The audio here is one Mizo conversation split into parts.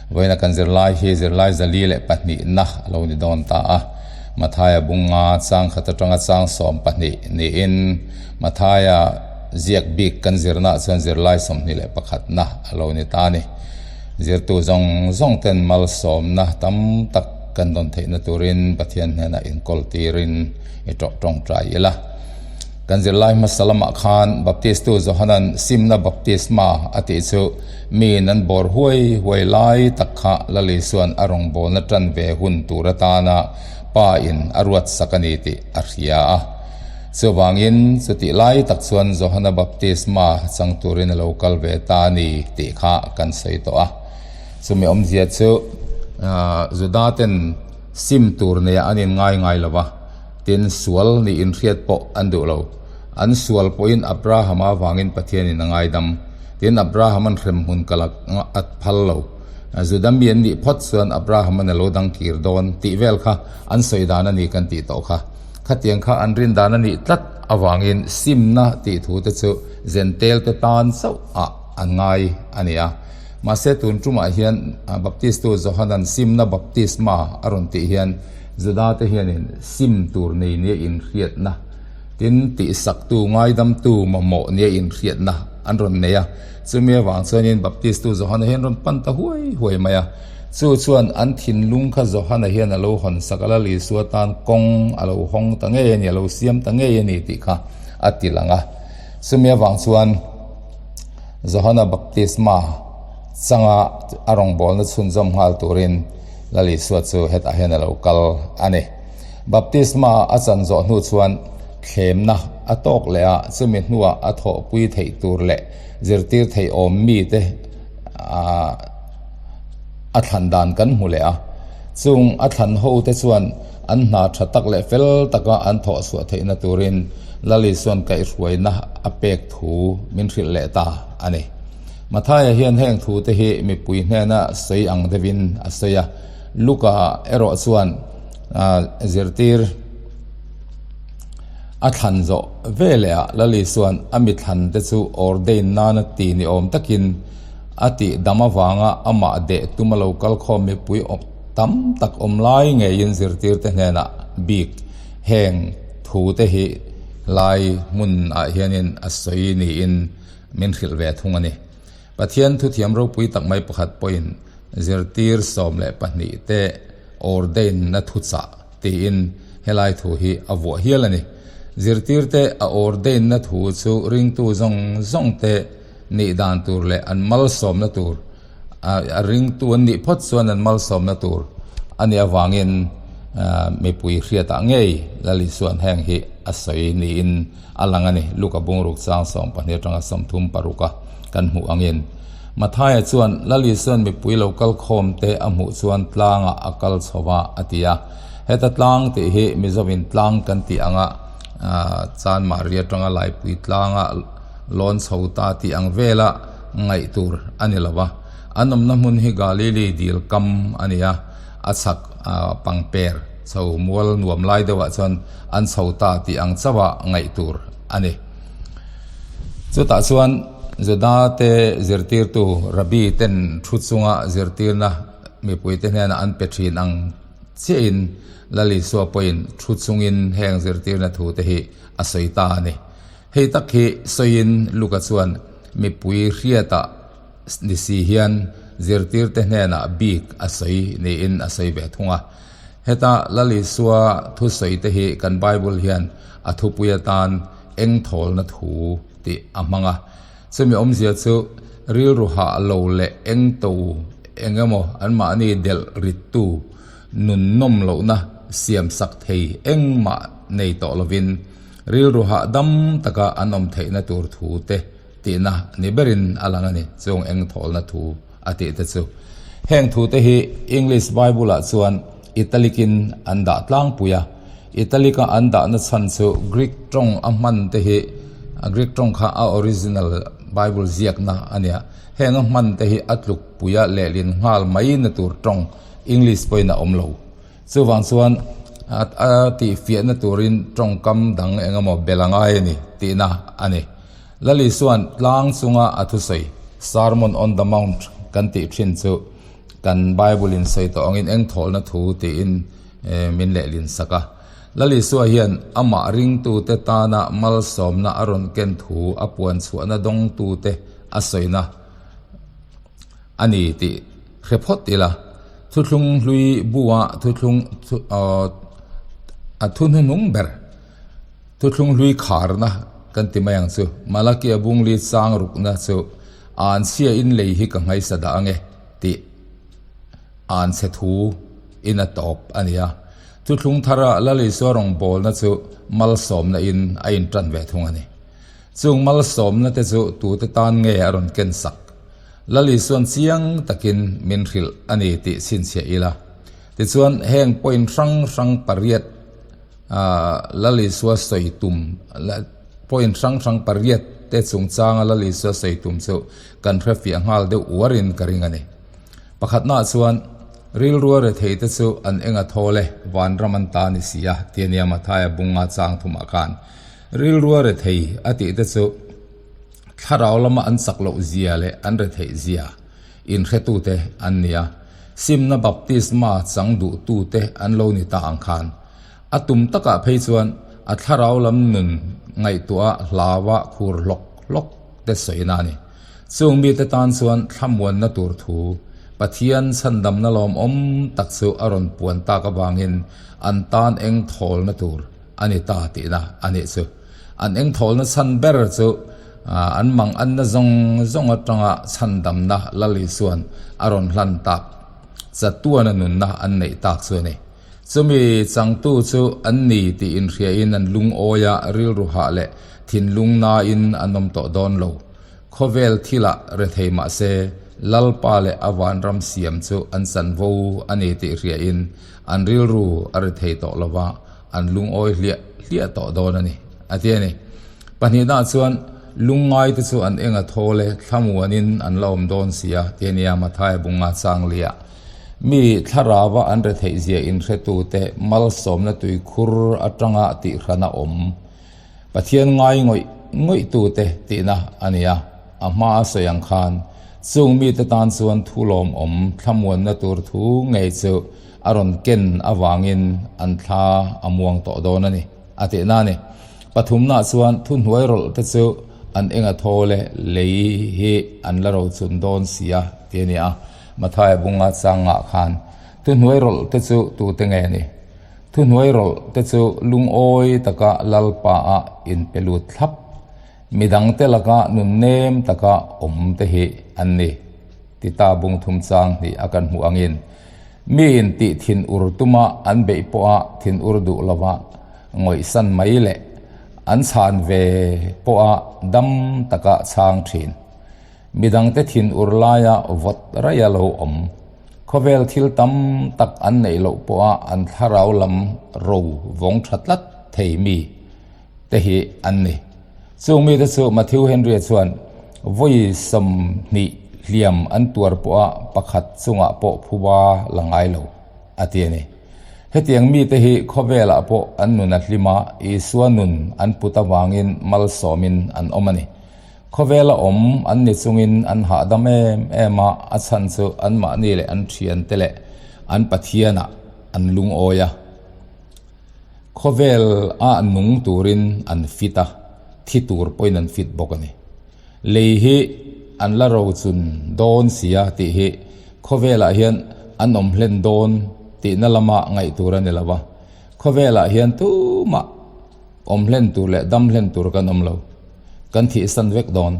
Vawiina kan zirlai hi zirlai 402na a lo ni dawn ta a. Mathaia bunga chang khat atanga chang 12 niin Mathaia ziak bik kan zirnaah chuan zirlai 21na a lo ni ta a ni. Zirtu zawng zawng ten malsawmna tam tak kan dawn theihna turin Pathian hnenah inkawl tirin i tawh tawngtai ila. Kan zirlai hmasa lamah khan Baptistu Johanan simna baptisma a tih chu miin an bawr huai huai lai tak kha Lal Isua'n a rawngbawlna tan ve hun tur atana Pa in a ruat sak a ni tih a hria a. Chuvangin chutih lai tak chuan Johana baptisma chang turin a lo kal ve ta a ni tih kha kan sawi tawh a. Chumi awmzia chu Juda ten sim tur neiah an inngai ngai lo va. Tin, sual nih inhriat pawh an duh lo. An sual pawhin Abrahama avangin Pathianin a ngaidam. Tin, Abraham an hrem hmun kal a phal lo. Juda mi an nih phawt chuan Abraham-an a lo dang kir dawn tih vel kha an sawi dan a ni kan tih tawh kha. Khatiang kha an rin dan a nih tlat avangin simna tih thu te chu Zentel te tan chauh ah an ngai a ni a. Mahse, tun tumah hian Baptistu Johanan simna baptisma a rawn tih hian Juda te hianin sim tur nei nia inhriatna, tin tihsaktu, ngaidamtu mamawh nia inhriatna an rawn nei a. Chumi avang chuanin Baptistu Johana hian rawn pan ta huai huai mai a. Chu chuan an thinlung kha Johana hian a lo hawn sak a, Lal Isua tan kawng a lo hawng ta ngei a ni, a lo siam ta ngei a ni tih kha a ti lang a. Chumi avang chuan Johana baptisma changa a rawngbawlna chhunzawm nghal turin Lal Isua chu hetah hian a lo kal a ni. Baptisma a chan zawh hnu chuan thlemna a tawk leh a, chumi hnuah a thawhpui theih tur leh zirtir theih awm mite a thlan dan kan hmu leh a. Chung a thlan ho te chuan an hna tha tak leh fel taka an thawh chhuah theihna turin Lal Isua'n kaihhruaina a pek thu min hrilh leh ta a ni. Mathaia hian heng thute hi mipui hnena sawi ang deuhin a sawi a, Luka erawh chuan zirtir a thlan zawh veleh ah Lal Isua'n a mi thlan te chu ordain nana ti ni awm takin a tih dam avanga amah deh tum a lo kal khawm mipui tam tak awm lai ngeiin zirtir te hnenah bik heng thute hi lai hmun ah hianin a sawi niin Min hrilh ve thung a ni. Pathian thuthiam ropui tak mai pakhat pawhin zirtir 12 te ordain na thuchah tiin helai thu hi a vuah hial a ni. Zirtir te a ordain na thu chu ringtu zawng zawng te nih dan tur leh an malsawmna tur a ringtu an nih phawt chuan an malsawmna tur a nih avangin mipui hriatah ngei Lal Isua'n heng hi a sawi niin a lang a ni. Luka bungruk chang 12 atanga 36 a kan hmuh angin Mathaia chuan Lal Isua'n mipui lo kal khawm te a hmuh chuan tlangah a kal chho va a ti a. Heta tlang tih hi Mizovin tlang kan tih anga Chanmari atanga Laipui tlanga lawn chho ta tih ang vela ngaih tur a ni lo va. An awmna hmun hi Galili dil kam a ni a, a chhak pangper chho mual nuam lai deuhah chuan an chho ta tih ang chauha ngaih tur a ni. Chutah chuan Juda te zirtirtu Rabbi ten thu chunga zirtirna mipuite hnenah an pe thin ang chiahin Lal Isua pawhin thu chungin heng zirtirna thu te hi a sawi ta a ni. Hei tak hi sawiin Luka chuan mipui hriatah ni si hian zirtirte hnenah bik a sawi niin a sawi ve thung a. Heta Lal Isua thusawi te hi kan Bible hian a thupui atan eng thawlna thu tih a hmang a. Chumi awmzia chu rilru hah lo leh eng to eng emaw anmahni delh rittu nun nawm lohna siamsak thei engmah nei tawh lovin Rilru hahdam taka an awm theihna tur thu te tihna ni berin a lang a ni, chung eng thawlna thu a tih te chu. Heng thu te hi English Bible ah chuan Italic in an dah tlangpui a, Italic a an dahna chhan chu Greek tawng a hman te hi Greek tawng kha a original Bible ziakna a nia, heng a hman te hi a tlukpuia lehlin nghal mai na tur tawng English pawhin a awm lo. Chuvang chuan a tihfiahna turin tawngkam dang eng emaw bel a ngai a ni tihna a ni. Lal Isua'n tlang chunga a thusawi, Sermon on the Mount kan tih thin chu Kan Bible in sawi tawh angin eng thawlna thu tiin min lehlin sak a. Lal Isua hian amah ringtute tana malsawmna a rawn ken thu a puan chhuahna dawngtute a sawina a ni tih hre phawt ila. Thuthlung hlui bua thuthlung a thu hnuhnung ber thuthlung hlui kharna kan ti mai ang chu. Malakia bungli chang rukna chu anchhia in lei hi ka nghaisa dah ange tih anchhe thu in a tawp a ni a. Thuthlung thara Lal Isua rawngbawlna chu malsawmna in a intan ve thung a ni. Chung malsawmna te chu tute tan nge a rawn ken sak? Lal Isuan chiang takin min hrilh a ni tih chhinchhiah ila. Tichuan heng point hrang hrang pariat Lal Isua sawi tum point hrang hrang pariat te chungchanga Lal Isua sawi tum chu kan hrefiah nghal deuh uarin ka ring a ni. Pakhatnaah chuan rilrua rethei te chu an eng a thawl e, vanram an ta ni si a, ti a nia Mathaia bunga chang thumah khan. Rilrua rethei a tih te chu thlarau lama an chak loh zia leh an retheih zia inhretute an ni a, simna baptisma chang duhtute an lo ni ta ang khan. A tum takah phei chuan a thlarau lam nun ngaihtuah hlaua khur hlawk hlawk te sawina a ni. Chung mite tan chuan thlamuanna tur thu Pathian chhandamna lawmawm tak chu a rawn puan tak avangin an tan eng thawlna tur a ni ta tihna a nih chu. An eng thawlna chhan ber chu an mang anna zawng zawng atanga chhandamna Lal Isuan a rawn hlan tak chatuana nunna an neih tak chu a ni. Chumi changtu chu an ni tih inhriain an lungawi a, rilru hah leh thinlung nain an awm tawh dawn lo. Khawvel thilah rethei mah se, Lalpa leh a vanram siam chu an chanvo a ni tih hriain an rilru a rethei tawh lo va, an lungawi hliah hliah tawh dawn a ni, a ti a ni. Pahnihnaah chuan lungngaite chu an eng a thawl e, thlamuanin an la awm dawn si a, ti a nia Mathaia bunga changlia. Mi thlarauva an retheih zia inhretute malsawmna tuikhur atanga tihhran a awm. Pathian ngai ngawih ngawihtute tihna a ni a, a hma a sawi ang khan chung mite tan chuan thu lawmawm thlamuanna tur thu ngei chu a rawn ken avangin an thla a muang tawh dawn a ni, a tihna a ni. Pathumnaah chuan thuhnuai rawlh te chu an eng a thawl e, lei hi an la rochun dawn si a, ti a ni a. Mathaia bunga changah khan thuhnuai rawlh te chu tute nge ni? Thuhnuai rawlh te chu lungawi taka Lalpa a inpe lut thlap, midangte laka nun nem taka awm te hi an ni. Tita bung thum chang hnih a kan hmuh angin, miin tih thin ur tuma an beih pawha thin ur duh lova ngawihsan mai leh an chhan ve pawha dam taka chhang thin. Midangte thin ur laia vawt raia lo awm. Khawvel thil tam tak an neih loh pawha an thlarau lam ro vawng tha tlat thei mi te hi an ni. Chung mite chu Matthew Henry-a chuan vawi 20 hliam an tuar pawha pakhat chungah pawh phuba la ngai lo a ti a ni. Hetiang mite hi khawvelah pawh an nun a hlim a, Isua nun an put avangin malsawmin an awm a ni. Khawvela awm an ni chungin an hahdam em em a, a chhan chu anmahni leh an thiante leh an Pathianah an lungawi a. Khawvel a nung turin an fit a, thi tur pawhin an fit bawk a ni. Lei hi an la rochun dawn si a tih hi khawvelah hian an awm hlen dawn tihna lama ngaih tur a ni lo va. Khawvelah hian tumah awm hlen tur leh dam hlen tur kan awm lo. Kan thihsan vek dawn.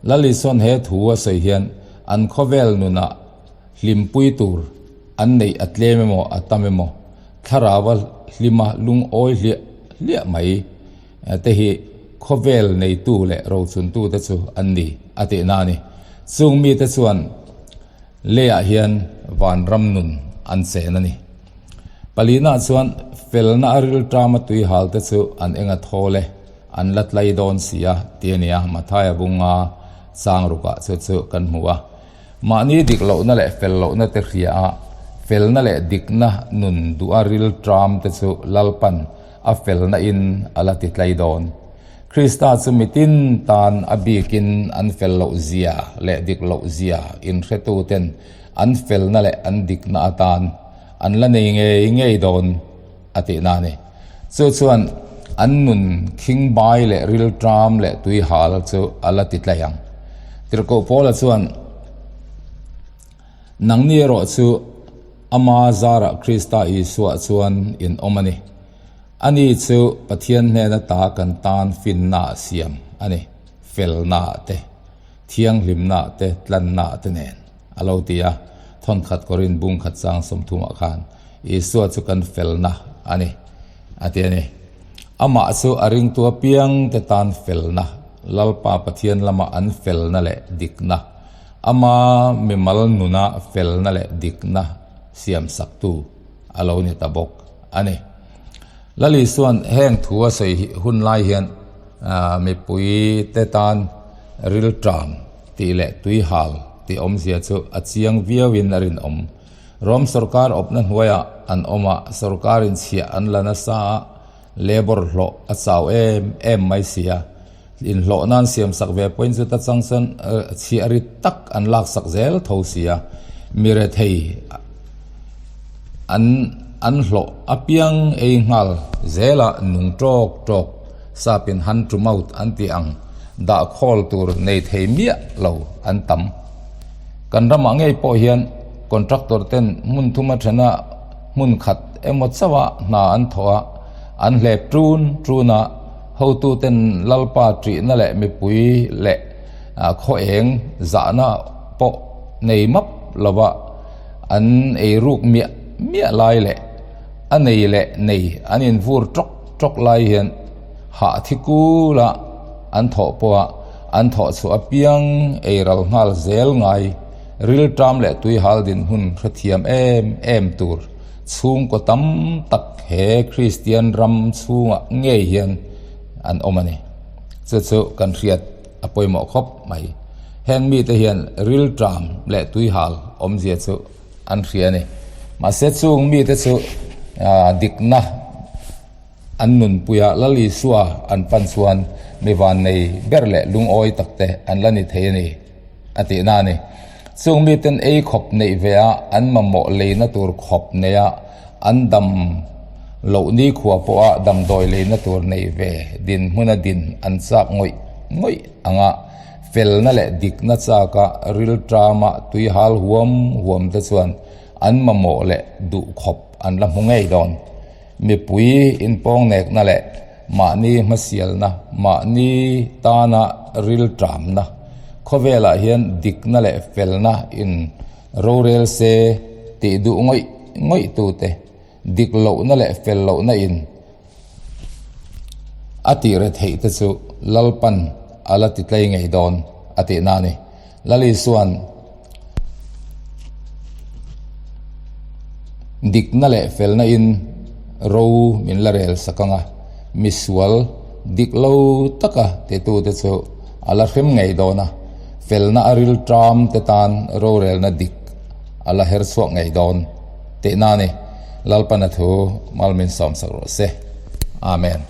Lal Isuan he thu a sawi hian an khawvel nunah hlimpui tur an neih a tlem emaw a tam emaw thlarau a hlima lungawi hliah hliah mai te hi khawvel neitu leh rochuntu te chu an ni a tihna a ni. Chung mite chuan leiah hian vanram nun an chen a ni. Palina chuan felna a rilṭama tuihal te chu an eng a thawl e, an la tlai dawn si a ti a nia, Mathaia bunga chang rukah chu chu kan hmu a. Mahni dik lohna leh fel lohna te hria a, felna leh dikna nun duha rilṭam te chu Lalpan a felna in a la ti tlai dawn. Krista chu mitin tan a bikin an fel loh zia leh dik loh zia inhretuten an felna leh an dikna atan an la nei ngei ngei dawn a tihna a ni. Chu chuan an nun khingbai leh rilṭam leh tuihal chu a la ti tlai ang. Tirhkoh Paula chuan, Nangni erawh chu ama zarah Krista Isua chuan in awm a ni. Ani chu Pathian hnena ta kan tan finna a siam a ni, felna te, thianghlimna te, tlanna te nen a lo ti a. Thawnkhat Korin bung khat chang sawmthumah khan Isua chu kan felna a ni a ti a ni. Amah chu a ringtu apiangte tan felna, Lalpa Pathian lama an felna leh dikna, ama mimal nuna felna leh dikna siamsaktu a lo ni ta bawk a ni. Lal Isua'n heng thu a sawi hun lai hian mipuite tan rilṭam tih leh tuihal tih awmzia chu a chiang viauin a rinawm. Rom sorkar awpna hnuaiah an awm a, sorkarin chhiah an la nasa a, labour hlawh a chau em em mai si a, inhlawh nan siamsak ve pawhin chuta chang chuan chhiah rit tak an laksak zel tho si a, mi rethei an an hlawh apiang ei nghal zela nung tawk tawk sapin hand to mouth an tih ang dah khawl tur nei thei miah lo an tam. Kan ramah ngei pawh hian contractor ten hmun thuma thena hmun khat emaw chauha hna an thawh a, an hlep tun tun a, hotu ten Lalpa ṭihna leh mipui leh khaw eng zahna pawh nei map lova an ei ruk miah miah lai leh a nei leh nei an invur tawk tawk lai hian hah thi kula an thawh pawha an thawh chhuah apiang ei ral nghal zel ngai rilṭam leh tuihal dinhmun hrethiam em em tur chhungkaw tam tak he Kristian ram chhungah ngei hian an awm a ni. Chu chu kan hriat a pawimawh khawp mai. Heng mite hian rilṭam leh tuihal awmzia chu an hria a ni. Mahse chung mite chu dikna An nunpuia Lal Isua an pan chuan mi vannei ber leh lungawi takte an la ni thei a ni, a tihna a ni. Chung miten ei khawp neih ve a, an mamawh leina tur khawp neia an dam loh nikhua pawha damdawi leina tur nei ve dinhmuna din an chak ngawih ngawih anga felna leh dikna chaka rilṭama tuihal huam huam te chuan an mamawh leh duh khawp an la hmu ngei dawn. Mipui inpawngnekna leh mahni hmasialna, mahni tana rilṭamna khawvelah hian dikna leh felna in rorel se tih duh ngawih ngawih tute dik lohna leh fel lohna in a tih retheih te chu Lalpan a la ti tlei ngei dawn a tihna a ni. Lal Isua'n Dikna leh felna in ro min la rel sak ang a, misual dik lo taka titute chu a la hrem ngei dawn a, felna a ril ṭam te tan rorelna dik a la her chhuak ngei dawn tihna a ni. Lalpana thu mal min sawmsak rawh se. Amen.